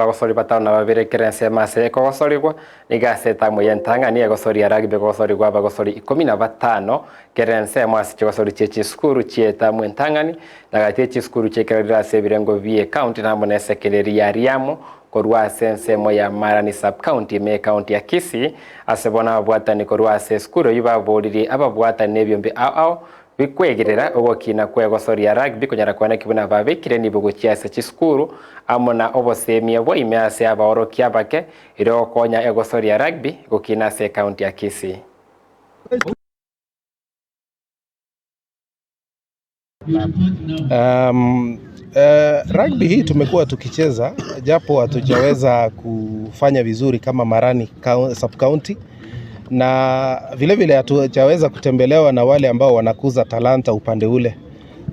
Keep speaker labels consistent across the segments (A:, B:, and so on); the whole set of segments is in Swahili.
A: Bagosori batano na babere kera ensemo ase ekogosorigwa, nigo ase etamu eye entang'ani egosoria rugby egogosorigwa abagosori ikomi na batano kera ensemo ase chigosori chie chisukuru chie etamu entang'ani, na gati ye chisukuru chiaikeranire ase ebirengo bie county na amo na esekereri ya Riamu korwa ase ensemo ya Marani sub-county ime ecounty ya Kisii. Ase bono ababwatani korwa ase esukuru eyio baboririe ababwatani na ebiombe ao ao Bikwegerera ogokina kw'egosoria rugby konyara koeneki buna babekire nibo gochia ase chisukuru amo na obosemia bwa ime ase abaorokia abake erio gokonya egosoria rugby gokina ase ecounty ya Kisii.
B: Rugby hii tumekuwa tukicheza japo hatujaweza kufanya vizuri kama Marani sub county, na vilevile hatujaweza kutembelewa na wale ambao wanakuza talanta upande ule.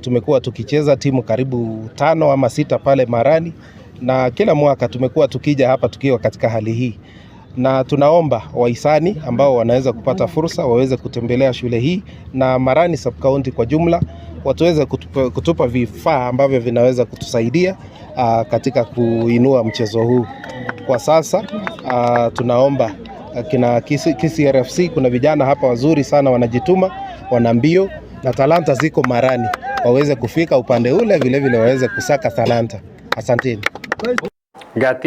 B: Tumekuwa tukicheza timu karibu tano ama sita pale Marani, na kila mwaka tumekuwa tukija hapa tukiwa katika hali hii, na tunaomba wahisani ambao wanaweza kupata fursa waweze kutembelea shule hii na Marani sub county kwa jumla, watuweze kutupa vifaa ambavyo vinaweza kutusaidia katika kuinua mchezo huu. Kwa sasa tunaomba kina Kisii RFC, kuna vijana hapa wazuri sana wanajituma, wana mbio na talanta ziko Marani, waweze kufika upande ule vilevile waweze kusaka talanta. Asanteni.
A: Gati.